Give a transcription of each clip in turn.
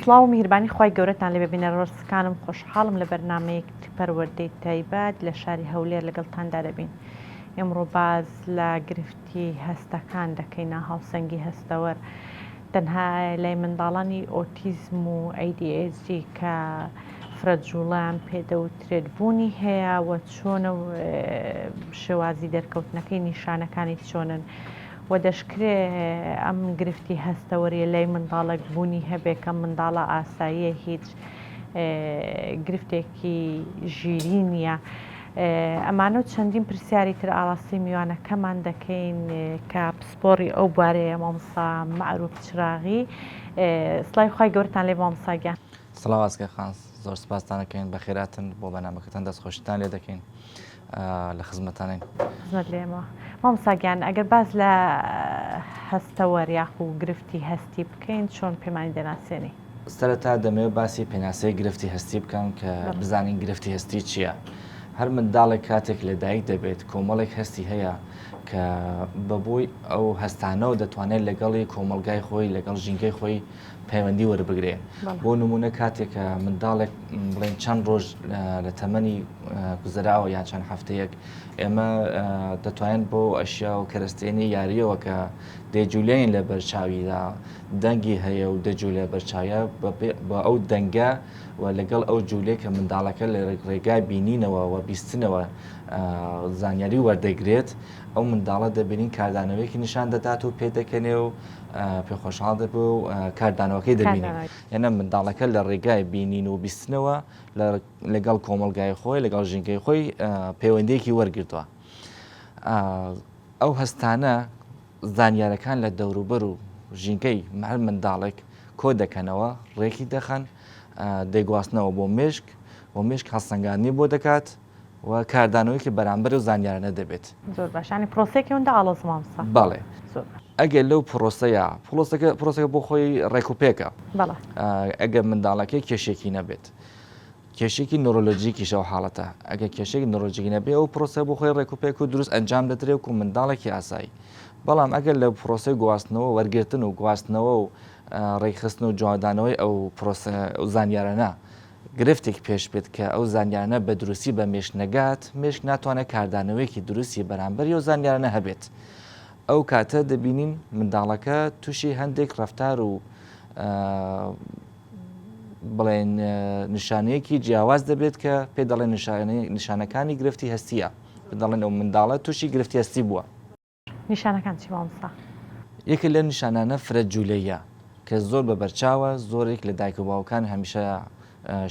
سڵاو و میهرەبانی خوای گەورەتان لێبێ بینەرە ڕەسکانم خۆشحاڵم لە بەرنامەیەک پەروەردەی تایبەت لە شاری هەولێر لەگەڵتاندا دەبین ئمڕۆ باز لە گرفتی هەستەکان دەکەین ناهاوسەنگی هەستەوەر تەنها لای منداڵانی ئۆتیزم و ADHD کە فرە جوڵەیان پێ دەوترێت بوونی هەیە و چۆنە و شێوازی دەرکەوتنەکەی نیشانەکانی چۆنن و دەشکرێ ئەم گرفتی هەستەوەریە لای منداڵێک بوونی هەبێ کە منداڵە ئاساییە هیچ گرفتێکی ژیری نییە. ئەمانە و چەندین پرسیاری تر ئاراستەی میوانەکەمان دەکەین کە پسپۆڕی ئەو بوارەیە مامۆستا مەعروف چراغی. سڵاوی خوای گەورەتان لێ مامۆستا گیان. سڵاو ئاسکە خان زۆر سپاستان ئەکەین بەخێراتن بۆ بەرنامەکەتان دەستخۆشیتان لێ دەکەین لە خزمەتانین. خزمەت لە ئێمە مامۆستا گیان ئەگەر باس لە هەستەوەر یاخو گرفتی هەستی بکەین چۆن پێمانی دەناسێنی؟ سەرەتا دەمەوێت باسی پێناسەی گرفتی هەستی بکەم کە بزانین گرفتی هەستی چییە. هەر منداڵێک کاتێک لەدایک دەبێت کۆمەڵێک هەستی هەیە کە بەبۆی ئەو هەستانەوە دەتوانێت لەگەڵی کۆمەڵگای خۆی لەگەڵ ژینگەی خۆی پەیوەندی وەربگرێ بۆ نمونە کاتێک کە منداڵێک بڵێن چەند ڕۆژ لە تەمەنی گوزەراوە یان چەند هەفتەیەک ئێمە دەتوانین بۆ ئەشیا و کەرەستێنی یاریەوە کە دەیجولێن لە بەرچاویدا دەنگی هەیە و دەجولێ بەرچاوە بە ئەو دەنگە و لەگەڵ ئەو جوولەی کە منداڵەکە لە ڕێگای بینینەوە و بیستنەوە زانیاری وەردەگرێت ئەو منداڵە دەبینین کاردانەوەیەکی نیشان دەدات و پێدەکەنێ و پێخۆشحاڵ دەبێ و کاردانەوەکەی دەبینین یعنی منداڵەکە لە ڕێگای بینین و بیستنەوە لەگەڵ کۆمەڵگای خۆی لەگەڵ ژینگەی خۆی پەیوەندیەکی وەرگرتووە ئەو هەستانە زانیارەکان لە دەوروبەر و ژینگەی هەر منداڵێک کۆ دەکەنەوە ڕێکی دەخەن دەیگواستنەوە بۆ مێشک و مێشک هەڵسەنگاندنی بۆ دەکات و کاردانەوەیەکی بەرامبەر و زانیارانە دەبێت. زۆر باش یانی پرۆسەیەکی ئەوەندە ئاڵۆزە مامۆستا. بەڵێ. زۆر باش. ئەگەر لەو پرۆسەیە پرۆسەکە پرۆسەکە بۆ خۆی ڕێک و پێکە. بەڵێ. ئەگەر منداڵەکەی کێشێکی نەبێت. کێشێکی نۆرۆلۆجیکیشە ئەو حاڵەتە. ئەگەر کێشێکی نۆرۆلۆجیکی نەبێ ئەو پرۆسە بۆ خۆی ڕێک و پێک و دروست ئەنجام دەدرێ وەکوو منداڵێکی ئاسایی. بەڵام ئەگەر لە پرۆسەی گواستنەوە وەرگرتن و گواستنەوە و ڕێکخستن و جوابدانەوەی ئەو پرۆسە ئەو زانیارانە گرفتێک پێش بێت کە ئەو زانیارانە بە دروستی بە مێشک نەگات، مێشک ناتوانێت کاردانەوەیەکی دروستی بەرامبەری ئەو زانیارانە هەبێت. ئەو کاتە دەبینین منداڵەکە تووشی هەندێک ڕەفتار و بڵێن نیشانەیەکی جیاواز دەبێت کە پێ دەڵێن نیشانەکانی گرفتی هەستیە. دەڵێن ئەو منداڵە تووشی گرفتی هەستی بووە. نیشانەکان چی مامۆستا؟ یەکێک لەو نیشانانە فرە جولەییە کە زۆر بە بەرچاوە، زۆرێک لە دایک و باوکان هەمیشە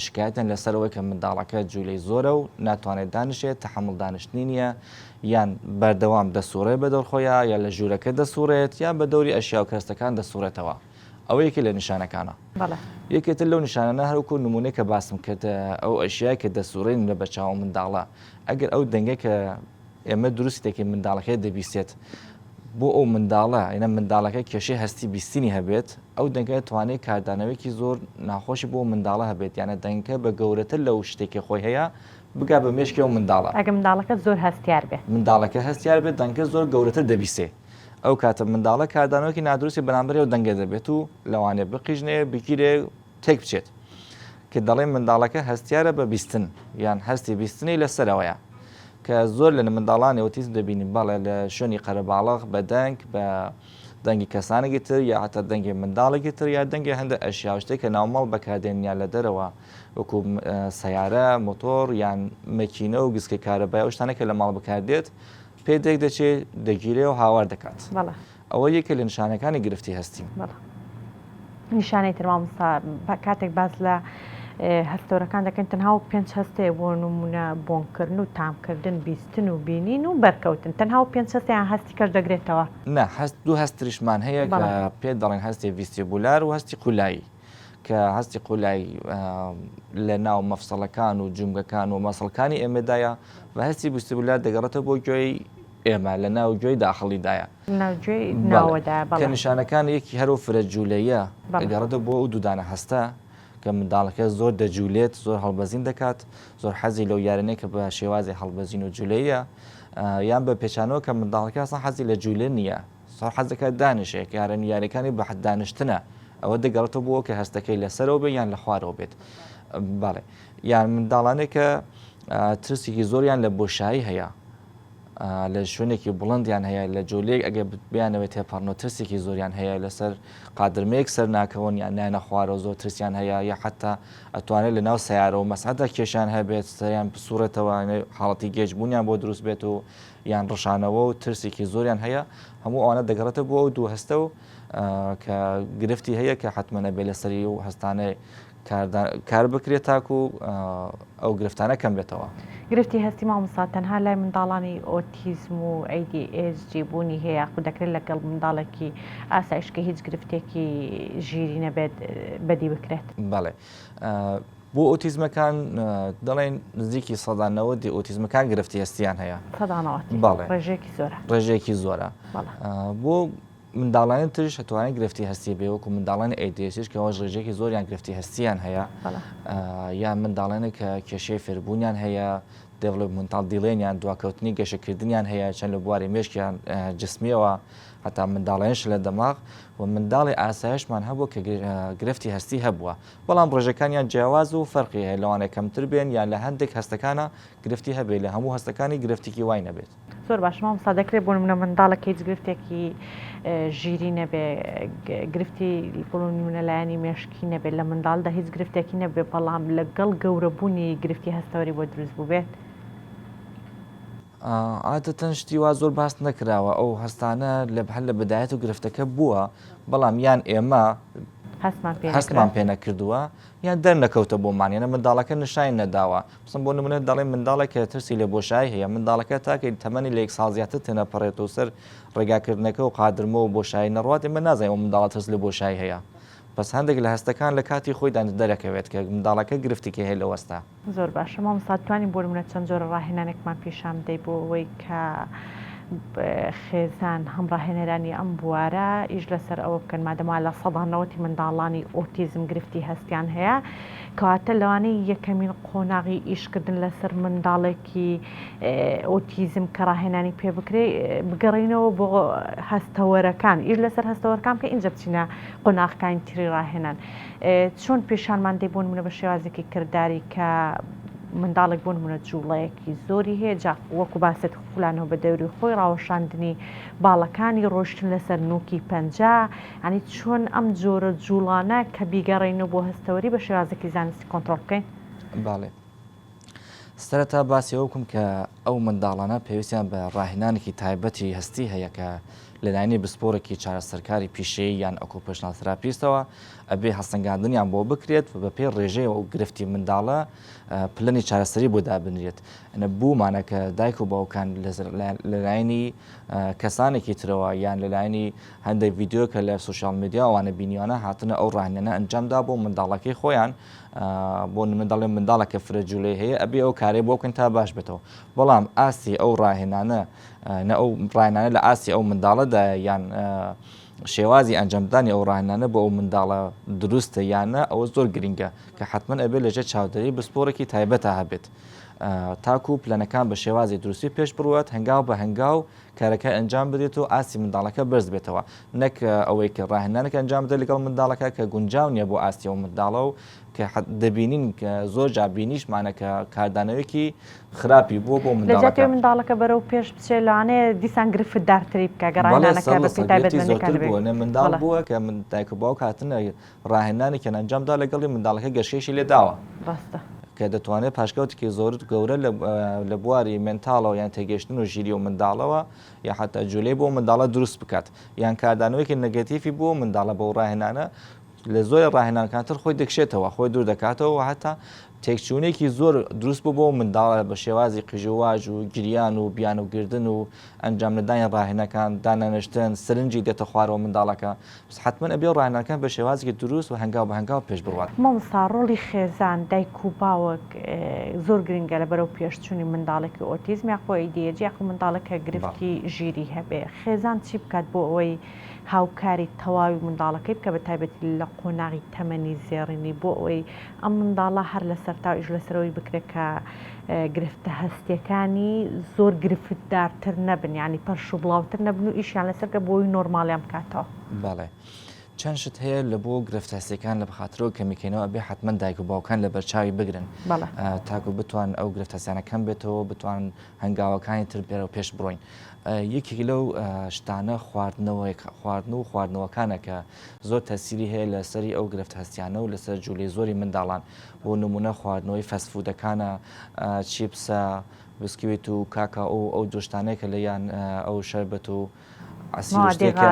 شکایەتیان لەسەر ئەوەی کە منداڵەکە جولەی زۆرە و ناتوانێت دانیشێت، تەحەموڵ دانیشتنی نییە، یان بەردەوام دەسوڕێت بە دەور خۆیا، یا لە ژوورەکە دەسوڕێت، یان بە دەوری ئەشیا و کەرەستەکان دەسوڕێتەوە. ئەوە یەکێک لە نیشانەکانە. یەکێ تر لەو نیشانانە هەروەکو نموونەی کە باسم کرد ئەو ئەشیای کە دەسوڕێن لە بەرچاو منداڵە ئەگەر ئەو دەنگە کە ئێمە دروستی دەکەین منداڵەکەی دەبیستێت بۆ ئەو منداڵە یعنی منداڵەکە کێشەی هەستی بیستنی هەبێت ئەو دەنگە توانێت کاردانەوەیەکی زۆر ناخۆشی بۆ منداڵە هەبێت یانە دەنگەکە بە گەورەتر لەو شتێکی خۆی هەیە بگا بە مێشکی ئەو منداڵە ئەگە منداڵەکە زۆر هەستیار بێ منداڵەکە هەستیار بێت دەنگە زۆر گەورەتر دەبیسێ ئەو کاتە منداڵە کاردانەوەکی نادروستی بەرامبەر ئەو دەنگە دەبێت و لەوانەیە بقیژنێ بگیرێ تێک بچێت کە دەڵێن منداڵەکە هەستیارە بە بیستن یان هەستی بیستنی لەسەرەوەیە کە زۆر لە منداڵانی ئۆتیزم دەبینین بەڵێ لە شوێنی قەرەباڵغ بە دەنگ بە دەنگی کەسانێکی تر یا هەتا دەنگی منداڵێکی تر یا دەنگی هەندە ئەشیا و شتێک کە ناوماڵ بەکاردێن یان لە دەرەوە وەکو سەیارە مۆتۆڕ یان مەکینە و گسکە کارەبای ئەو شتانە کە لە ماڵ بەکاردێت پێ دێک دەچێت دەگیرێ و هاوار دەکات. ئەوە یەکێ لە نیشانەکانی گرفتی هەستی. بەڵێ نیشانەی تر مامۆستا کاتێک باس لە هەستەوەرەکان دەکەین تەنها و پێنج هەستەیە بۆ نمونە بۆنکردن و تامکردن بیستن و بینین و بەرکەوتن تەنها و پێنج هەستیان هەستی کەش دەگرێتەوە؟ نا هەست دوو هەستریشمان هەیە کە پێ دەڵێن هەستی ڤیستیبولار و هەستی قولایی کە هەستی قولایی لە ناو مەفسەڵەکان و جومگەکان و مەسڵکانی ئێمەدایە و هەستی ڤیستیبولار دەگەڕێتەوە بۆ گوێی ئێمە لە ناو گوێی داخڵیدایە. ناو گوێی ناوەدایە بەڵێ. کە نیشانەکان یەکی هەر ئەو فرە جوولەیە دەگەڕێتەوە بۆ ئەو دوودانە هەستە کە منداڵەکە زۆر دەجوولێت زۆر هەڵبەزین دەکات زۆر حەزی لەو یارانەیە کە بە شێوازی هەڵبەزین و جوولەیە یان بە پێچانەوە کە منداڵەکە ئەسڵەن حەزی لە جوولە نییە زۆر حەز دەکات دانیشێ یارە یاریەکانی بە دانیشتنە. ئەوە دەگەڕێتەوە بۆ کە هەستەکەی لەسەرەوە بێت یان لە خوارەوە بێت. بەڵێ یان منداڵانێک کە ترسێکی زۆریان لە بۆشایی هەیە لە شوێنێکی بڵندیان هەیە لە جۆلێک ئەگەر بیانەوێت تێپەڕنەوە ترسێکی زۆریان هەیە لەسەر قادرمەیەک سەر ناکەون یان نایەنە خوارەوە زۆر ترسیان هەیە یا حتا ئەتوانێت لە ناو سیارە و مەسعەدا کێشیان هەبێت سەریان بسوڕێتەوە حاڵەتی گێجبوونیان بۆ دروست بێت و یان ڕشانەوە و ترسێکی زۆریان هەیە هەموو ئەوانە دەگەڕێتە بۆ ئەو دوو هەستە و کە گرفتی هەیە کە حتممە نەبێت لەسەری و هەستانەی کار بکرێت تاکو ئەو گرفتانە کەم بێتەوە. گرفتی هەستی مامۆستا تەنها لای منداڵانی ئۆتیزم و ADHD بوونی هەیە یاخود دەکرێت لەگەڵ منداڵێکی ئاسایش کە هیچ گرفتێکی ژیری نەبێت بەدی بکرێت؟ بەڵێ بۆ ئۆتیزمەکان دەڵێن نزیکی 90% ئۆتیزمەکان گرفتی هەستیان هەیە. 90% بەڵێ ڕێژەیەکی زۆرە. ڕێژەیەکی زۆرە. بۆ منداڵانی تریش ئەتوانێت گرفتی هەستی بێ وەکو منداڵانی ADHD کە ئەوەش ڕێژەیەکی زۆریان گرفتی هەستیان هەیە یان منداڵانی کە کێشەی فێربوونیان هەیە developmental delay یان دواکەوتنی گەشەکردنیان هەیە چەند لە بواری مێشکیان جسمیەوە هەتا منداڵێنش لە دەماغ و منداڵی ئاسایشمان هەبوو کە گرفتی هەستی هەبووە بەڵام ڕێژەکانیان جیاواز و فەرقی هەیە لەوانەیە کەمتر بێن یان لە هەندێک هەستەکانە گرفتی هەبێت لە هەموو هەستەکانی گرفتێکی وای نەبێت. زۆر باشە مامۆستا دەکرێت بۆ نمونە منداڵێک کە هیچ گرفتێکی ژیری نەبێ گرفتی بۆ نمونە لایەنی مێشکی نەبێت لە منداڵدا هیچ گرفتێکی نەبێ بەڵام لەگەڵ گەورەبوونی گرفتی هەستەوەری بۆ دروست بووبێت؟ عادەتەن شتی وا زۆر باس نەکراوە ئەو هەستانە لە هەر لە بەدایەت و گرفتەکە بووە بەڵام یان ئێمە هەستمان پێ نەکردووە یان دەرنەکەوتە بۆمان یانە منداڵەکە نیشانی نەداوە بسم بۆ نمونە دەڵێن منداڵێک کە ترسی لە بۆشایی هەیە منداڵەکە تاکە تەمەنی لە یەک ساڵ زیاتر تێنەپەڕێت و سەر ڕێگاکردنەکە و قادرمە و بۆشایی نەڕوات ئێمە نازانین ئەو منداڵە ترس لە بۆشایی هەیە بەس هەندێک لە هەستەکان لە کاتی خۆیدا دەرەکەوێت کە منداڵەکە گرفتێکی هەیە لە وەستا. زۆر باشە مامۆستا توانی بۆ نمونە چەند جۆرە ڕاهێنانێکمان پیشان بدەی بۆ ئەوەی کە خێزان هەم ڕاهێنەرانی ئەم بوارە ئیش لەسەر ئەوە بکەن مادەما لە سەدا نەوەتی منداڵانی ئۆتیزم گرفتی هەستیان هەیە کەواتە لەوانەیە یەکەمین قۆناغی ئیشکردن لەسەر منداڵێکی ئۆتیزم کە ڕاهێنانی پێ بکرێ بگەڕینەوە بۆ هەستەوەرەکان ئیش لەسەر هەستەوەرەکان بکەین ئینجا بچینە قۆناغەکانی تری ڕاهێنان چۆن پیشانمان دەی بۆ نمونە بە شێوازێکی کرداری کە منداڵێک بۆ نمونە جوڵەیەکی زۆری هەیە جا وەکو باست خولانەوە بە دەوری خۆی ڕاوەشاندنی باڵەکانی ڕۆشتن لەسەر نوکی پەنجە یانی چۆن ئەم جۆرە جوڵانە کە بیگەڕێینەوە بۆ هەستەوەری بە شێوازێکی زانستی کۆنتڕۆڵ بکەین؟ بەڵێ سەرەتا باسی ئەوە بکەم کە ئەو منداڵانە پێویستیان بە ڕاهێنانێکی تایبەتی هەستی هەیە کە لەلایەنی بسپۆڕێکی چارەسەرکاری پیشەیی یان occupational therapist ەوە ئەبێ هەڵسەنگاندنیان بۆ بکرێت و بەپێی ڕێژەی ئەو گرفتی منداڵە پلەنی چارەسەری بۆ دابنرێت. بوومانە کە دایک و باوکان لەلایەنی کەسانێکی ترەوە یان لەلایەنی هەندێک ڤیدیۆ کە لە social media ئەوانە بینیوانە هاتنە ئەو ڕاهێنانە ئەنجام دا بۆ منداڵەکەی خۆیان بۆ نمونە دەڵێن منداڵە کە فرە جوولەی هەیە ئەبێ ئەو کارەی بۆ بکەن تا باش بێتەوە بەڵام ئاستی ئەو ڕاهێنانە نە ئەو ڕاهێنانە لە ئاستی ئەو منداڵەدایە یان شێوازی ئەنجامدانی ئەو ڕاهێنانە بۆ ئەو منداڵە دروستە یان نا ئەوە زۆر گرنگە کە حتمما ئەبێت لەژێر چاودێری بسپۆڕێکی تایبەتە هەبێت تاکو پلەنەکان بە شێوازی دروستی پێش بڕوات هەنگاو بە هەنگاو کارەکە ئەنجام بدرێت و ئاستی منداڵەکە بەرز بێتەوە نەک ئەوەی کە ڕاهێنانێک ئەنجام بدرێت لەگەڵ منداڵەکە کە گونجاو نییە بۆ ئاستی ئەو منداڵە و کە دەبینین کە زۆر جار بینیشمانە کە کاردانەوەیەکی خراپی بووە بۆ لە جیاتی منداڵەکە. منداڵەکە بەرەو پێش بچێت لەوانەیە دیسان گرفتدارتری بکا گەر بەڵێ ڕاهێنانەکە سەد بە لە پێی سەد گرفتی تایبەتمەندیەکان زۆرتر نەبێت. بووە نە منداڵ بەڵێ. بووە کە من دایک و باوک هاتنە ڕاهێنانێکیان ئەنجام دا لەگەڵی منداڵەکە گەشەیشی لێ داوە. ڕاستە. کە دەتوانێت پاشکەوتێکی زۆر گەورە لە بواری مێنتاڵەوە یان تێگەیشتن و ژیری و منداڵەوە یا حتا جولەی بۆ منداڵە دروست بکات یان کاردانەوەیەکی negative ی بۆ منداڵە بەو ڕاهێنانە لە زۆر ڕاهێنانکانتر خۆی دەکشێتەوە خۆی دوور دەکاتەوە و هەتا تێکچوونێکی زۆر دروست بوو بۆ منداڵە بە شێوازی قیژوواژ و گریان و بیانوگردن و ئەنجام نەدانی ڕاهێنەکان دانەنشتن سەرنجی دێتە خوارەوە منداڵەکە بەس حەتمەن ئەبێ ڕاهێنانەکان بە شێوازێکی دروست و هەنگاو بە هەنگاو پێش بڕوات. مامۆستا ڕۆڵی خێزان، دایک و باوک، زۆر گرنگە لە بەرەو پێشچوونی منداڵێکی ئۆتیزم یاخۆ ADHD یاخۆ منداڵێک کە گرفتی ژیری هەبێ خێزان چی بکات بۆ ئەوەی هاوکاری تەواوی منداڵەکەی بکە بە تایبەتی لە قۆناغی تەمەنی زێڕینی بۆ ئەوەی ئەم منداڵە هەر لە سەرتاو ئیش لەسەرەوەی بکرێت کە گرفتە هەستیەکانی زۆر گرفتدارتر نەبن یانی پەرش و بڵاوتر نەبن و ئیشیان لەسەر بکە بۆی نۆرماڵیان بکاتەوە. بەڵێ. چەند شت هەیە لە بۆ گرفتە هەستیەکان لە بەخاترەوە کەمیکەینەوە ئەبێ حەتمەن دایک و باوکان لە بەرچاوی بگرن تاکو بتوان ئەو گرفتە هەستیانە کەم بێتەوە بتوان هەنگاوەکانی تر بێرەوە پێش بڕۆین یەکێک لەو شتانە خواردنەوەی خواردن و خواردنەوەکانە کە زۆر تەسیری هەیە لەسەری ئەو گرفت هەستیانە و لەسەر جوولەی زۆری منداڵان بۆ نمونە خواردنەوەی fast food ەکانە چیپسە بسکویت و کاکاو و ئەو جۆشتانەیە کە لە یان ئەو شەربەت و عەسیر و شتێک کە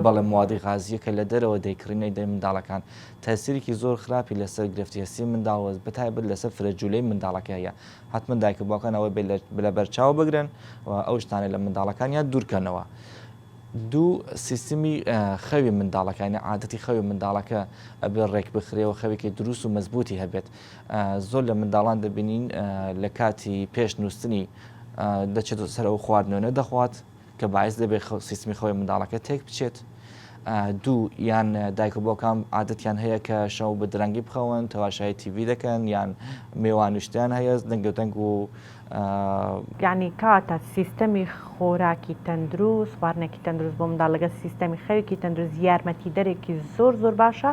بەڵێ موادی غازیە کە لە دەرەوە دەیکڕین ئەیدەن منداڵەکان تەسیرێکی زۆر خراپی لەسەر گرفتی هەستی منداڵ و بەتایبەت لەسەر فرە جوولەی منداڵەکە هەیە حەتمەن دایک و باوکان ئەوە بێت لە بەرچاو بگرن و ئەو شتانە لە منداڵەکانیان دوورکەنەوە. دوو سیستمی خەوی منداڵەکە یانی عادەتی خەوی منداڵەکە ئەبێ ڕێک بخرێ و خەوێکی دروست و مەزبووتی هەبێت زۆر لە منداڵان دەبینین لە کاتی پێش نووستنی دەچێت سەر ئەو خواردنەوە دەخوات کە باعیس دەبێت سیستمی خەوی منداڵەکە تێک بچێت. دوو یان دایک و باوکان عادەتیان هەیە کە شەو بە درەنگی بخەون تەواشای تیڤی دەکەن یان مێوانشتیان هەیە دەنگە دەنگ و یانی کەواتە سیستەمی خۆراکی تەندروست، خواردنێکی تەندروست بۆ منداڵ لەگەڵ سیستەمی خەوێکی تەندروست یارمەتیدەرێکی زۆر زۆر باشە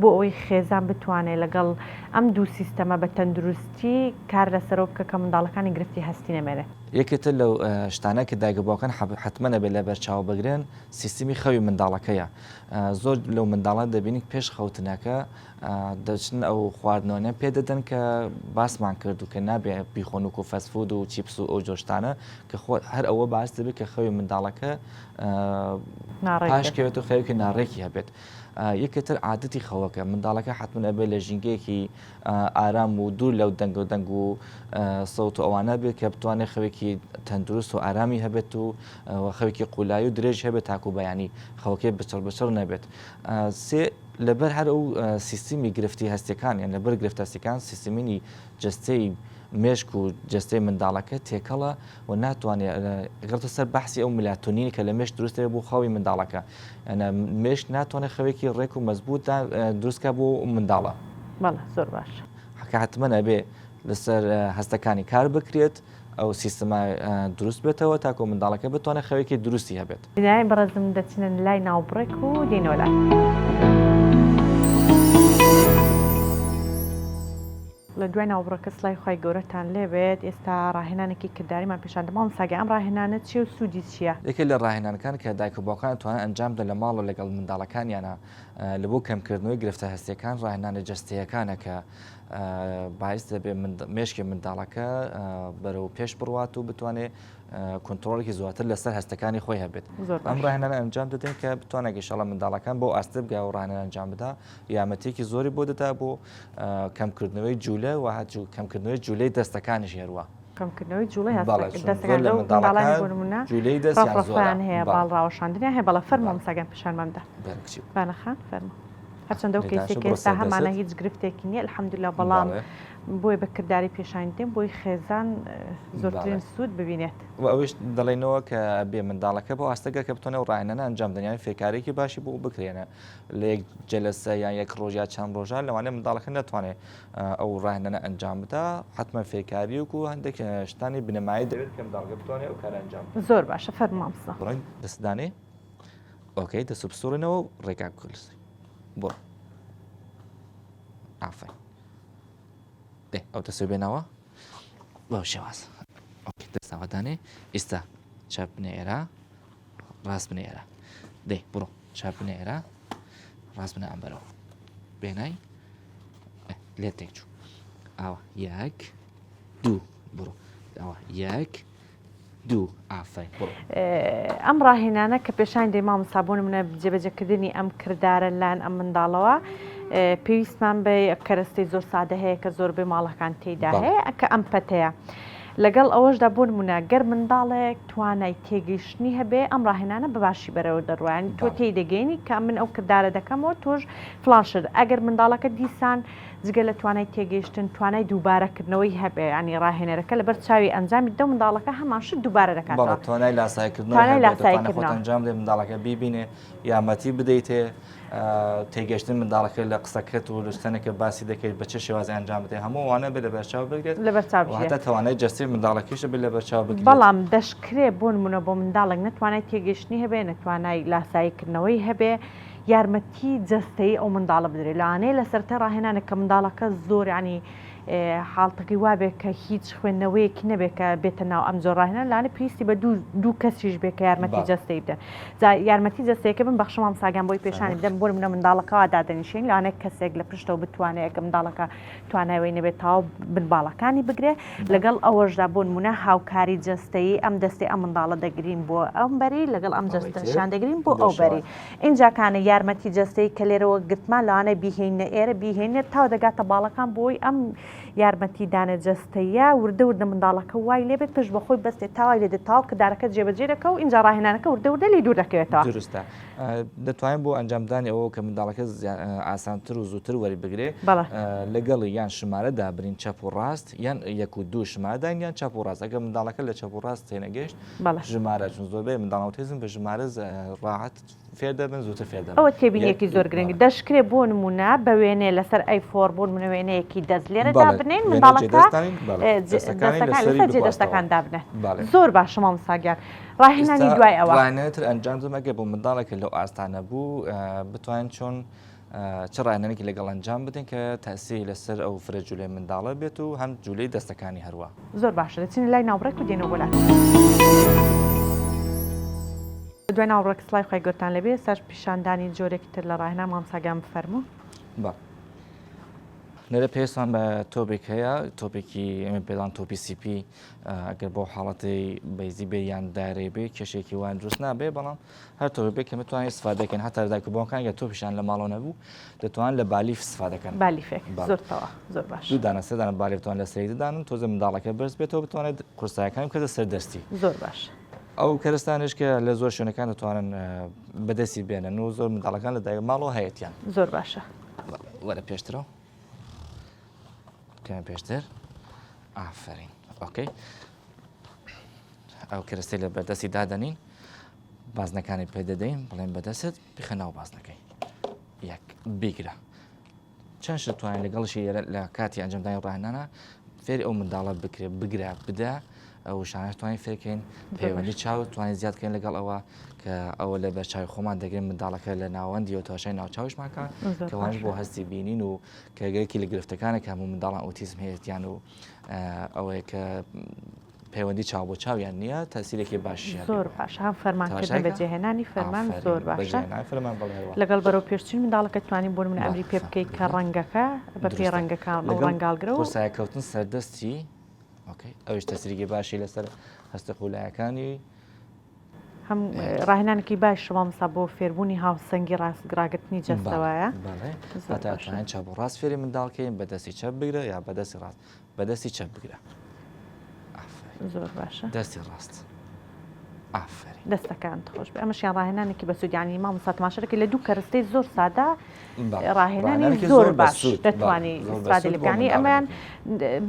بۆ ئەوەی خێزان بتوانێت لەگەڵ ئەم دوو سیستەمە بە تەندروستی کار لەسەرەوە بکە کە منداڵەکانی گرفتی هەستی نەمێنێت. یەکێ تر لەو شتانە کە دایک و باوکان حەتمەن ئەبێت لەبەرچاو بگرن سیستمی خەوی منداڵەکەیە. زۆر لەو منداڵان دەبینین پێش خەوتنەکە دەچن ئەو خواردنەوەنە پێ دەدەن کە باسمان کرد و کە نابێ بیخۆن وەکو fast food و چیپس و ئەو جۆشتانە کە خۆ هەر ئەوە باس دەبێت کە خەوی منداڵەکە پاشکەوێت و خەوێکی ناڕێکی هەبێت. یەکێ تر عادەتی خەوەکە منداڵەکە حتمما ئەبێت لە ژینگەیەکی ئارام و دوور لەو دەنگ و دەنگ و سەوت و ئەوانە بێت کە بتوانێت خەوێکی تەندروست و ئارامی هەبێت و خەوێکی قولایی و درێژ هەبێت تاکو بەیانی خەوەکەی بچڕ بچڕ نەبێت. سێ لەبەر هەر ئەو سیستمی گرفتی هەستیەکان یان لەبەر گرفتە هەستیەکان سیستمینی جەستەی مێشک و جەستەی منداڵەکە تێکەڵە و ناتوانێت گەڵتە سەر بەحسی ئەو ملاتۆنین کە لە مێشک دروست دەبێت بۆ خەوی منداڵەکە مێشک ناتوانێت خەوێکی ڕێک و مەزبوط دروستکە بۆ منداڵە. بەڵێ زۆر باش. کە حتمما ئەبێ لەسەر هەستەکانی کار بکرێت ئەو سیستمە دروست بێتەوە تاکو منداڵەکە بتوانێت خەوێکی دروستی هەبێت. بینەرانی بەڕێزم دەچنە لای ناوبڕێک و دێنەوە لات. لە دوای ناوبڕەکە سڵاوی خوای گەورەتان لێبێت ئێستا ڕاهێنانێکی کرداریمان پیشان دەم مامۆستا گیان ئەم ڕاهێنانە چیە و سوودی چیە؟ یەکێک لە ڕاهێنانەکان کە دایک و باوکان ئەتوانن ئەنجام بدەن لە ماڵەوە لەگەڵ منداڵەکانیانا لە بۆ کەمکردنەوەی گرفتە هەستیەکان ڕاهێنانە جەستەیەکانە کە باعیس دەبێت مێشکی منداڵەکە بەرەو پێش بڕوات و بتوانێت کۆنترۆڵێکی زۆرتر لەسەر هەستەکانی خۆی هەبێت ئەم ڕاهێنانە ئەنجام دەدەین کە بتوانێت ئیشەڵا منداڵەکان بۆ ئاستە بگا و ڕاهێنان ئەنجام بدا یارمەتیەکی زۆری بۆ دەدا بۆ کەمکردنەوەی جوولە و کەمکردنەوەی جوولەی دەستەکانیش هەروە کەمکردنەوەی جوڵەی دەستەکان لەو منداڵانی بۆ نمونە جوولەی دەستیان زۆرە هەیە باڵ ڕاوەشاندنیان هەیە بەڵێ فەرموو مامۆستا گیان پیشانمان بدە بانە خان فەرموو هەرچەندە ئەو کەیسەی کە ئێستا هەمانە هیچ گرفتێکی نییە الحمدلله بەڵام بۆیە بە کرداری پێشانی دێن بۆی خێزان زۆرترین سوود ببینێت. و ئەوەیش دەڵێنەوە کە بێ منداڵەکە بۆ ئاستەگە کە بتوانێت ئەو ڕاهێنانە ئەنجام بدەن یان فێرکارییەکی باشی بۆ بکرێنە لە یەک جەلەسە یان یەک ڕۆژ یا چەند ڕۆژە لەوانەیە منداڵەکە نەتوانێت ئەو ڕاهێنانە ئەنجام بدا حتمما فێرکاری و هەندێک شتانی بنەمایی دەوێت کە منداڵەکە بتوانێت ئەو کارە ئەنجام بدات. زۆر باشە فەرموو مامۆستا. بڕۆین دەست دانێ okay دەست بسوڕێنەوە و ڕێگا بکە بڕۆ ئافەرین دێ ئەو دەسێ بێنەوە بەو شێواز okay دەستاوە دانێ ئیستا چەپ بنێرە ڕاست بنێرە دێ بڕۆ چەپ بنێرە ڕاست بنە ئەم بەرەوە بێنای لێ تێک چوو ئاوە یەک دوو بڕۆ ئەوە یەک دوو ئافەرین بڕۆ. ئەم ڕاهێنانە کە پێشانی دەی مامۆستا بۆ نمونە جێبەجێکردنی ئەم کردارە لایەن ئەم منداڵەوە پێویستمان بە کەرەستەی زۆر سادە هەیە کە زۆربەی ماڵەکان تێیدا هەیە کە ئەم پەتەیە لەگەڵ ئەوەشدا بۆ نمونە گەر منداڵێک توانای تێگەیشتنی هەبێ ئەم ڕاهێنانە بە باشی بەرەوە دەڕوایان تۆ تێی دەگەینی کە من ئەو کردارە دەکەمەوە تۆش فڵان شت ئەگەر منداڵەکە دیسان جگە لە توانای تێگەیشتن توانای دووبارەکردنەوەی هەبێ یانی ڕاهێنەرەکە لەبەر چاوی ئەنجامی دەو منداڵەکە هەمان شت دووبارە دەکاتەوە. بەڵێ توانای لاسایکردنەوەی توانای هەبێت دەتوانێت خۆت لاساییکردنەوە. ئەنجام بدەیت منداڵەکە بیبینێ یارمەتی بدەیتێ تێگەشتن منداڵەکە لە قسەکەت و لە شتانێک کە باسی دەکەیت بە چ شێوازی ئەنجام بدەیت هەموو ئەوانە بێ لەبەرچاو بگرێت لەبەرچاو و هەتا بگرێت. توانای جەستەی منداڵەکەیش بێ لەبەرچاو بگرێت. بەڵام دەشکرێ بۆ نموونە بۆ منداڵێک نە توانای تێگەیشتنی هەبێ نە توانای لاساییکردنەوەی هەبێ. یارمەتی جەستەیی ئەو منداڵە بدرێت لەوانەیە لە سەرەتای ڕاهێنانێک کە منداڵەکە زۆر یانی حاڵتەکەی وابێ کە هیچ خوێندنەوەیەکی نەبێت کە بێتە ناو ئەم جۆر ڕاهێنان لانە پێویستی بە دوو کەسیش بێ کە یارمەتی جەستەی بدەن جا یارمەتی جەستەیەکە بم بەخشم مامۆستا گیان بۆی پێشانی بدەم بۆ نمونە منداڵەکەوا دادەنیشین لەوانەیە کەسێک لە پشتەوە بتوانێت کە منداڵەکە توانای وەی نەبێت تەواو بن باڵەکانی بگرێ لەگەڵ ئەوەشدا بۆ نمونە هاوکاری جەستەیی ئەم دەستی ئەم منداڵە دەگرین بۆ ئەم بەری لەگەڵ ئەم جەستەشان دەگرین بۆ ئەو بەری ئینجا کانە یارمەتی جەستەیی کە لێرەوە گرتمان لەوانەیە بیهێینە ئێرە بیهێینە تا دەگاتە باڵەکان بۆی ئەم یارمەتی دانە جەستەیە وردە وردە منداڵەکە وای لێبێت پشت بە خۆی بەستێت تا وای لێدێت تەواو کردارەکە جێبەجێ دەکا و ئینجا ڕاهێنانەکە وردە وردە لێی دوور دەکەوێتەوە. دروستە دەتوانین بۆ ئەنجامدانی ئەوە کە منداڵەکە ئاسانتر و زووتر وەری بگرێ لەگەڵی یان شمارە دابنین چەپ و ڕاست یان یەک و دوو شمارە داین یان چەپ و ڕاست ئەگەر منداڵەکە لە چەپ و ڕاست تێنەگەشت ژمارە چون زۆربەی منداڵان ئۆتیزم بە ژمارە ڕاحەت فێر دەبن زووتر فێر دەبن. ئەوە تێبینیەکی زۆر گرنگ دەشکرێ بۆ نمونە بە وێنەیە لەسەر ئەی فۆر بۆ نمونە وێنەیەکی دەست لێرە دابنێین منداڵەکە دەستەکانی لەسەر جێ دەستەکان دابنێ زۆر باشە مامۆستا گیان ڕاهێنانی دوای ئەوە ڕاهێنانی تر ئەنجام دەم ئەگەر بۆ منداڵێک لەو ئاستانە بوو بتوانین چۆن چ ڕاهێنانێکی لەگەڵ ئەنجام بدەین کە تەئسیری لەسەر ئەو فرە جولەی منداڵە بێت و هەم جولەی دەستەکانی هەروا. زۆر باشە دەچینە لای ناوبڕێک و دێنەوە بۆ لاتان. دوای ناوبڕێک سڵاوی خوای گەورەتان لێبێ ئێستاش پیشاندانی جۆرێکی تر لە ڕاهێنان مامۆستا گیان بفەرموو. بەڵێ لێرە پێویستمان بە تۆپێک هەیە تۆپێکی ئێمە پێدان تۆپی سیپی ئەگەر بۆ حاڵەتی بەیزی بێ یان دارێ بێ کێشێکی وان دروست نابێ بەڵام هەر تۆپێک بێت کە بتوانین استفادە کەین حتا دایک و باوکان گەر تۆپیشان لە ماڵەوە نەبوو دەتوان لە بالیف استفادە کەن بالیفێک زۆر تەوا زۆر باش دوو دانە سێ دانە بالیف توان لە سەری دانن تۆزە منداڵەکە بەرز بێتەوە بتوانێت قورسایەکانی بکاتە سەر دەستی زۆر باش ئەو کەرستانش کە لە زۆر شوێنەکان دەتوانن بەدەستی بێنن و زۆر منداڵەکان لە دایک ماڵەوە هەیەتیان زۆر باشە وەرە پێشترەوە کەمە پێشتر ئافرین okay ئەو کەرەستەی لە بەردەستی دادەنین بازنەکانی پێدەدەین بڵێن بەدەست بخە ناو بازنەکەی یەک بیگرە چەند شت توانین لەگەڵشی لە کاتی ئەنجامدانی ڕاهێنانە فێری ئەو منداڵە بکرێ بگرە بدە ئەو شانش توانین فێرکەین پەیوەندی چاو توانین زیادکەین لەگەڵ ئەوە کە ئەوە لە بەرچاوی خۆمان دەگرن منداڵەکە لە ناوەندی و تەماشای ناوچاویشماکە کەوانش بۆ هەستی بینین و کە گەلکی لە گرفتەکانە کە هەموو منداڵان ئۆتیزم هەیەتیان و ئەوەیە کە پەیوەندی چاو بۆ چاویان نییە تەسیرێکی باشیان زۆر باش هەم فەرمانکردن بەجێهێنانی فەرمان زۆر باشە فەرمان بەڵێ هەروە. لەگەڵ بەرەو پێشچوونی منداڵەکە توانی بۆ نمونە ئەمری پێ بکەیت کە ڕەنگەکە بە پێی ڕەنگەکان ئەو لەگەڵ ڕەنگاڵگرە و قورسایە کەوتن سەردەستی okay ئەویش تەسیرێکی باشی لەسەر هەستە قولایەکانی هەم ڕاهێنانێکی باشە مامۆستا بۆ فێربوونی هاوسەنگی ڕاست ڕاگرتنی جەستە وایە بەڵێ هەتا توانین چەپ و ڕاست فێری منداڵکەین بە دەستی چەپ بگرە یا بە دەستی ڕاست بە دەستی چەپ بگرە زۆر باشە دەستی ڕاست ئافرین دەستەکانت خۆش بێ ئەمەشیان ڕاهێنانێکی بەسوودیانی مامۆستا تەماشا دەکەی لە دوو کەرستەی زۆر سادە ڕاهێنانی زۆر باش دەتوانی ئیسفادە لێ بکانی ئەمەیان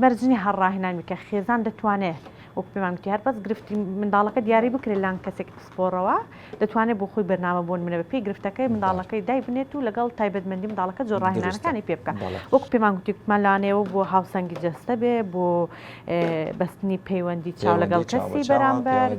مەرج نییە هەر ڕاهێنان بکە خێزان دەتوانێت وەک پێمان گوتی هەر بەس گرفتی منداڵەکە دیاری بکرێت لان کەسێکی پسپۆڕەوە دەتوانێت بۆ خۆی بەرنامە بۆ نمونە بەپێی گرفتەکەی منداڵەکەی دایبنێت و لەگەڵ تایبەتمەندی منداڵەکە جۆر ڕاهێنانەکانی پێ بکە وەکو پێمان گوتی گوتمان لانەیەوە بۆ هاوسەنگی جەستە بێ بۆ بەستنی پەیوەندی چاو لەگەڵ کەسی بەرامبەر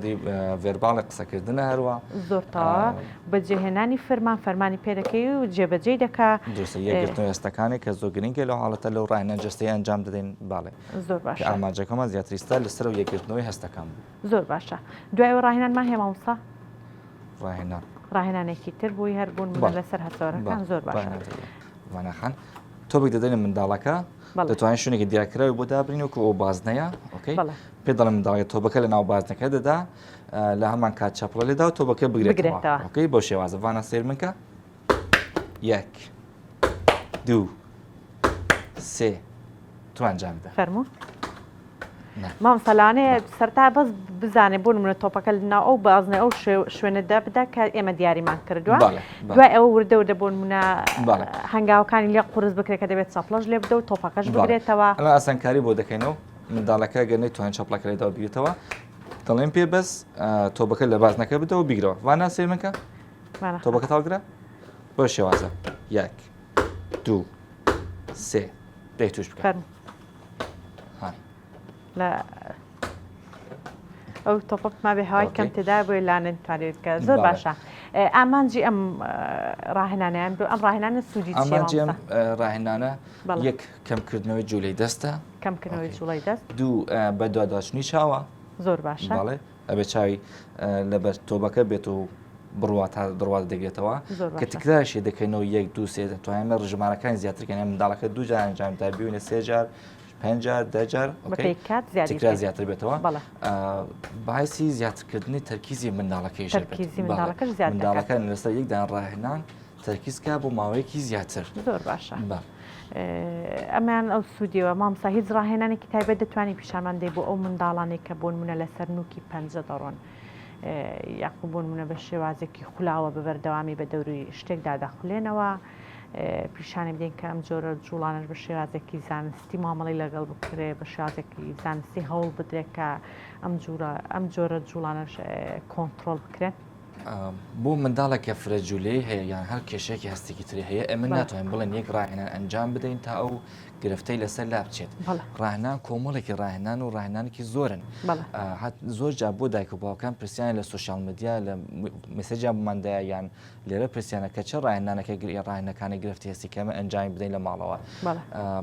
verbal ی قسەکردنە هەروە زۆر تەواوە بەجێهێنانی فرمان فەرمانی پێ دەکەی و جێبەجێی دەکا دروستە یەکگرتنەوەی هەستەکانی کە زۆر گرنگە لەو حاڵەتە لەو ڕاهێنان جەستەیی ئەنجام دەدەین باڵێ زۆر باشە ئامانجەکەمان زیاتر ئیستا لەسەر و یەکگرتنەوەی هەستەکان بوو زۆر باشە دوای ئەوە ڕاهێنانمان هەیە مامۆستا ڕاهێنان ڕاهێنانێکی تر بووی هەر بوون من لەسەر هەستەوەرەکان زۆر باشە وانەخان تۆپێک دەدەینە منداڵەکە دەتوانین شوێنێکی دیارکراوی بۆ دابنین وەکو ئەو بازنەیە okay پێ دەڵێن منداڵەکە تۆپەکە لە ناو بازنەکە دەدا لە هەمان کات چەپڵە لێدا و تۆپەکە بگرێتەوە okay بەو شێوازە ڤانا سێر منکە یەک دوو سێ تو ئەنجام بدە فەرموو مامۆستا لەوانەیە سەرتا بەس بزانێ بۆ نمونە تۆپەکە لەناو ئەو بازنە ئەو شوێنەدا بدا کە ئێمە دیاریمان کردووە دوای ئەوە وردە وردە بۆ نمونە هەنگاوەکانی لێ قورس بکرێت کە دەبێت چەپڵەش لێ بدە و تۆپەکەش بگرێتەوە ئەمە ئاسانکاری بۆ دەکەینەوە منداڵەکە گەر نەیتوانێت چەپڵەکە لێداوە بگرێتەوە دەڵێن پێ بەس تۆپەکە لە بازنەکە بدەوە بیگرەوە ڤانا سەیر منکە تۆپەکە تاڵگرە بۆ شێوازە یەک دوو سێ دەی توش بکە لە ئەو تۆپە مابێ هەوای کەم تێدا بۆیە لانن توانێت بکە زۆر باشە. ئامانجی ئەم ڕاهێنانیان بۆ ئەم ڕاهێنانە سوودی چییە ئامانجی ئەم مامۆستا؟ ڕاهێنانە بەڵێ. یەک کەمکردنەوەی جوولەی دەستە کەمکردنەوەی okay. جوڵەی دەست دوو بەدواداچوونی چاوە زۆر باشە بەڵێ ئەبێ چاوی لەبەر تۆبەکە بێت و بڕوا تا دڕوا دەگرێتەوە زۆر کە باشە تکرارشی دەکەینەوە یەک دوو سێ دەتوانین ژمارەکانی زیاتر کەین منداڵەکە دوو جار ئەنجام دا بیونە سێ جار پێنج جار دە جار okay بەپێی کات زیادی تکرار بکەین. زیاتر بێتەوە بەڵێ باعسی زیاترکردنی تەرکیزی منداڵەکەیش دەبێت. تەرکیزی بەڵێ. منداڵەکەش زیاد دەکات. منداڵەکە لەسەر یەک دان ڕاهێنان تەرکیز کا بۆ ماوەیەکی زیاتر. زۆر باشە. بەڵێ. ئەمەیان ئەو سوودیەوە. مامۆستا هیچ ڕاهێنانێکی تایبەت دەتوانی پیشانمان دەی بۆ ئەو منداڵانەی کە بۆ نمونە لەسەر نوکی پەنجە دەڕۆن یاخو بۆ نمونە بە شێوازێکی خولاوە بە بەردەوامی بە دەوری شتێکدا دەخولێنەوە پیشانی بدەین کە ئەم جۆرە جوڵانەش بە شێوازێکی زانستی مامەڵەی لەگەڵ بکرێ بە شێوازێکی زانستی هەوڵ بدرێت کە ئەم جۆرە ئەم جۆرە جوڵانەش کۆنتڕۆڵ بکرێن. بۆ منداڵێک کە فرە جولەی هەیە یان هەر کێشەیەکی هەستێکی تری هەیە ئێمە ناتوانین بڵێن یەک ڕاهێنان ئەنجام بدەین تا ئەو گرفتەی لەسەر لا بچێت ڕاهێنان کۆمەڵێکی ڕاهێنان و ڕاهێنانێکی زۆرن زۆر جا بۆ دایک و باوکان پرسیان لە social media لە message یان بماندایە یان لێرە پرسیانە کە چه ڕاهێنانەکە گری ڕاهێنەکانی گرفتی هەستی کەمە ئەنجامی بدەین لە ماڵەوە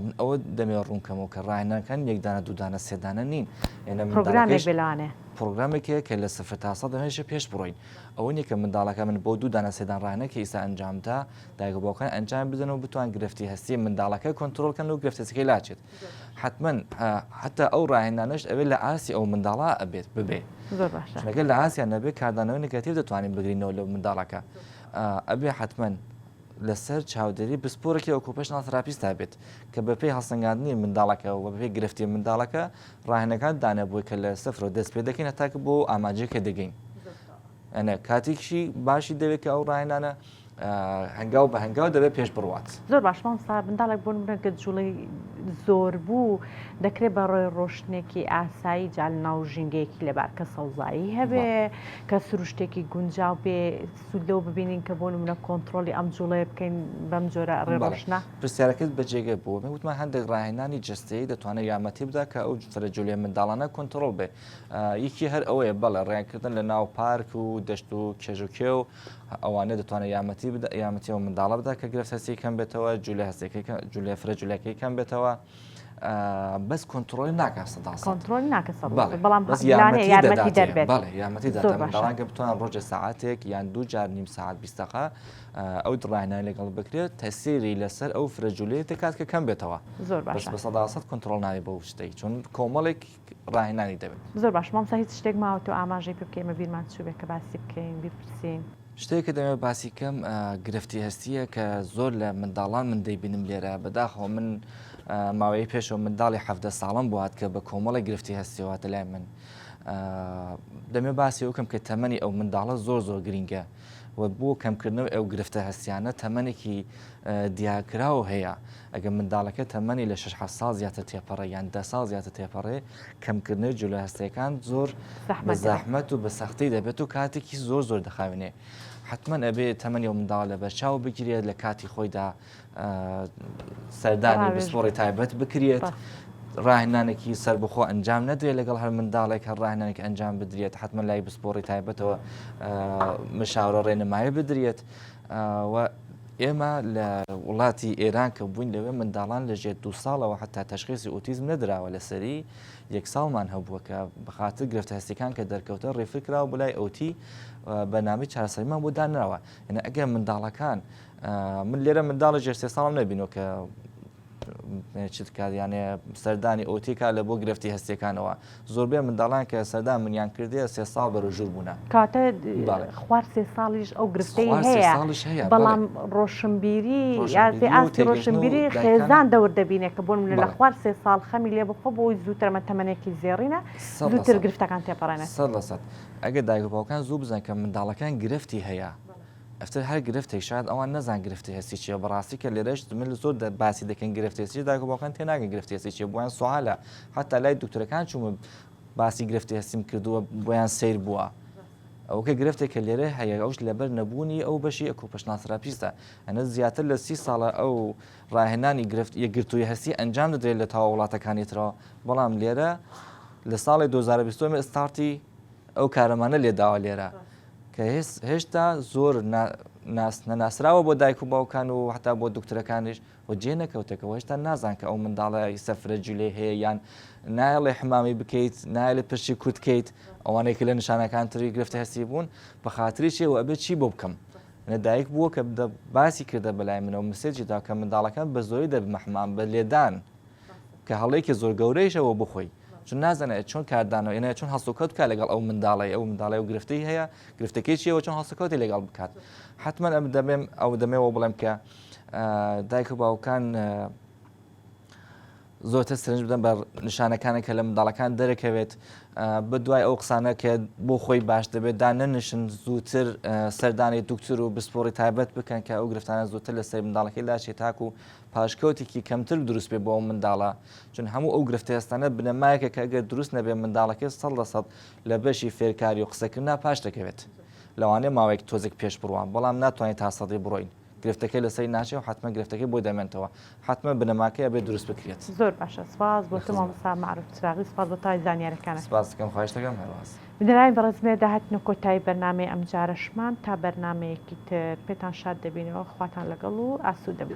من ئەوە دەمێ ڕوونکەمەوە کە ڕاهێنانەکان یەکدانە دوودانە سێدانە نین ئێنە پرۆگرامێک بێ لەوانەیە پرۆگرامێک هەیە کە لە سفر تا سەد هەمیشە پێش بڕۆین ئەوە نییە کە منداڵەکە من بۆ دوو دانە سێدان ڕاهێنان کە ئیستا ئەنجامدا دایک و باوکان ئەنجام بدەن و بتوان گرفتی هەستی منداڵەکە کۆنترۆڵ کەن و گرفتەکەی لاچێت حتمما حتا ئەو ڕاهێنانەش ئەوێ لە ئاستی ئەو منداڵە ئەبێت ببێ زۆر باشە چونکە لە ئاسیان نەبێت کاردانەوەی negative دەتوانین بگرینەوە لەو منداڵەکە ئەبێ حتمما لەسەر چاودێری پسپۆرێکی occupational therapist دا بێت کە بەپێی هەڵسەنگاندنی منداڵەکە و بەپێی گرفتی منداڵەکە ڕاهێنەکان دانەبووی کە لە سفرەوە دەست پێ دەکەین هەتاکە بۆ ئامانجەکە دەگەین ئەنە کاتێکشی باشی دەوێت کە ئەو ڕاهێنانە هەنگاو بە هەنگاو دەبێت پێش بڕوات. زۆر باش مامۆستا منداڵێک بۆ نمونە گەر جوڵەی زۆر بوو دەکرێت بە ڕێ ڕۆشتنێکی ئاسایی جا لە ناو ژینگەیەکی لەبار کە سەوزایی هەبێ کە سروشتێکی گونجاو بێ سوود لەوە ببینین کە بۆ نمونە کۆنتڕۆڵی ئەم جوڵەیە بکەین بەم جۆرە ڕێ ڕۆشتنە. پرسیارەکەت بە جێگە بوو من وتمان هەندێک ڕاهێنانی جەستەیی دەتوانێت یارمەتی بدات کە ئەو فرە جوولەی منداڵانە کۆنتڕۆڵ بێ یەکی هەر ئەوەیە بەڵێ ڕێکردن لە ناو پارک و دەشت و کێژ و کێو ئەوانە دەتوانێت یارمەتی بدا یارمەتی ئەو منداڵە بدا کە گرفت هەستی کەم بێتەوە جوولە هەستەکەی جوولە فرە جوولەکەی کەم بێتەوە بەس کۆنترۆلی ناکا سەدا سەد. کۆنترۆلی ناکا سەد بەڵێ بەڵام بەس لانەیە یارمەتی یارمەتی دەداتێ دەر بێت بەڵێ یارمەتی زۆر دەداتێ باشە. منداڵان کە بتوانن ڕۆژێ سەعاتێک یان دوو جار نیم سەعات 20 دەقە ئەو ڕاهێنانەی لەگەڵ بکرێت تەسیری لەسەر ئەو فرە جولەیە دەکات کە کەم بێتەوە زۆر بەس باشە. بە سەدا سەد کۆنترۆڵ نابێت بەو شتەی چون کۆمەڵێک ڕاهێنانی دەوێت. زۆر باش مامۆستا هیچ شتێک ماوە تۆ ئاماژەی پێ بکەی ئێمە بیرمان چووبێ کە باسی بکەین بیپرسین؟ شتێک کە دەمەوێت باسی کەم گرفتی هەستییە کە زۆر لە منداڵان من دەیبینم لێرە بەداخەوە من ماوەی پێشەوە منداڵی حەڤدە ساڵم بۆ هات کە بە کۆمەڵی گرفتی هەستیەوە هاتە لای من دەمێ باسی ئەو کەم کە تەمەنی ئەو منداڵە زۆر زۆر گرینگە و بۆ کەمکردنەوەی ئەو گرفتە هەستیانە تەمەنێکی دیاکراو هەیە ئەگەر منداڵەکە تەمەنی لە شەش حەفت ساڵ زیاتر تێپەڕێ یان دە ساڵ زیاتر تێپەڕێ کەمکردنەوەی جولە هەستیەکان زۆر بە زەحمەت و بە سەختی دەبێت و کاتێکی زۆر زۆر دەخاوێنێ حتمما ئەبێ تەمەنی ئەو منداڵە لەبەرچاو بگیرێت لە کاتی خۆیدا سەردانی پسپۆڕی تایبەت بکرێت ڕاهێنانێکی سربەخۆ ئەنجام نەدرێت لەگەڵ هەر منداڵێک هەر ڕاهێنانێک ئەنجام بدرێت حتمما لای پسپۆڕی تایبەتەوە مشاورە ڕێنمایی بدرێت و ئێمە لە وڵاتی ئێران کە بووین لەوێ منداڵان لە ژێر دوو ساڵەوە حتا تەشخیسی ئۆتیزم نەدراوە لەسەری یەک ساڵمان هەبووە کە بەخاتر گرفتە هەستیەکان کە دەرکەوتە refer کراوە بۆ لای OT بەرنامەی چارەسەریمان بۆ دانراوە یعنی ئەگەر منداڵەکان من لێرە منداڵە ژێر سێ ساڵم نەبینەوە کە چت کات یانێ سەردانی OT کا لە بۆ گرفتی هەستیەکانەوە زۆربەی منداڵان کە سەردان منیان کردێ سێ ساڵ بەرەو ژوور بوونە. کەواتە بەڵێ. خوار سێ ساڵیش ئەو گرفتەی خوار سێ هەیە ساڵیش هەیە بەڵێ. بەڵام ڕۆشنبیری یا ڕۆشنبیری و ئاستی تێگەیشتن و ڕۆشنبیری دایکانە خێزان دەور دەبینێ کە بۆ نمونە لە بەڵێ. خوار سێ ساڵ خەمی لێ بخۆ بۆ ئەوەی زووتر ئەمە تەمەنێکی زێڕینە سەد لە زووتر سەد. گرفتەکان تێپەڕێنێت. 100% ئەگەر دایک و باوکان زوو بزانن کە منداڵەکان گرفتی هەیە ئەفتر هەر گرفتێک شاید ئەوان نەزان گرفتی هەستی چیە بەڕاستی کە لێرەش من زۆر باسی دەکەن گرفتی هەستی دایک و باوکان تێناگەن گرفتی هەستی چیە بۆیان سوالە حتا لای دکتۆرەکان چوومە باسی گرفتی هەستیم کردووە بۆیان سەیر بووە ئەو کە گرفتێک کە لێرە هەیە ئەوش لەبەر نەبوونی ئەو بەشی occupational therapist ە ئەنە زیاتر لە سی ساڵە ئەو ڕاهێنانی گرفت یەکگرتووی هەستی ئەنجام دەدرێت لە تەواو وڵاتەکانی ترەوە بەڵام لێرە لە ساڵی 2020 ستارتی ئەو کارەمانە لێداوە لێرە. کە هێشتا زۆر نەناسراوە بۆ دایک و باوکان و هەتا بۆ دکتۆرەکانیش و جێ نەکەوتەکەەوە هێشتا نازان کە ئەو منداڵە سەفرە جولەی هەیە یان نایەڵێ حمامی بکەیت نایەڵێ پرچی کورت کەیت ئەوانەیە کە لە نیشانەکان تری گرفتە هەستی بوون بە خاتری چێوە ئەبێت چی بۆ بکەم لە دایک بووە کە باسی کردە بەلای منەوە مسێجی دا کە منداڵەکان بە زۆری دەبمە حمام بە لێدان کە هەڵەیەکی زۆر گەورەیشە بۆ بخۆی چون نازانێت چۆن کاردانەوە ئێنە چۆن هەڵسوکەوت بکات لەگەڵ ئەو منداڵەی ئەو منداڵی و گرفتی هەیە گرفتەکەی چیەوە چۆن هەڵسوکەوتی لەگەڵ بکات حتمما ئەم دەمێم ئەو دەمێەوە بڵێم کە دایک و باوکان زۆرتر سرنج بدەن بە نیشانەکانە کە لە منداڵەکان دەرەکەوێت بە دوای ئەو قسانە کە بۆ خۆی باش دەبێت دان نەنیشن زووتر سەردانی دکتور و بسپۆڕی تایبەت بکەن کە ئەو گرفتانە زووتر لەسەر منداڵەکەی لاچێت تاکو پاشکەوتێکی کەمتر دروست بێ بۆ ئەو منداڵە چون هەموو ئەو گرفتە هەستانە بنەمایەکە کە ئەگەر دروست نەبێ منداڵەکەی سەد لە سەد لە بەشی فێرکاری و قسەکردنا پاش دەکەوێت لەوانەیە ماوەیەک تۆزێک پێش بڕوان بەڵام ناتوانێت تا سەدی بڕۆین گرفتەکەی لەسەری ناچێ و حەتمەن گرفتەکەی بۆی دەمێنتەوە حەتمەن بنەماکەی ئەبێت دروست بکرێت. زۆر باشە سپاس بۆ تۆ مامۆستا مەعروف چراغی سپاس بۆ تەواوی زانیارەکانت. سپاست دەکەم خواهش دەکەم هەر واز. بینەرانی بەڕێز لێرەدا هاتینە کۆتایی بەرنامەی ئەمجارەشمان تا بەرنامەیەکی تر پێتان شاد دەبینەوە خواتان لەگەڵ و ئاسوودە بن.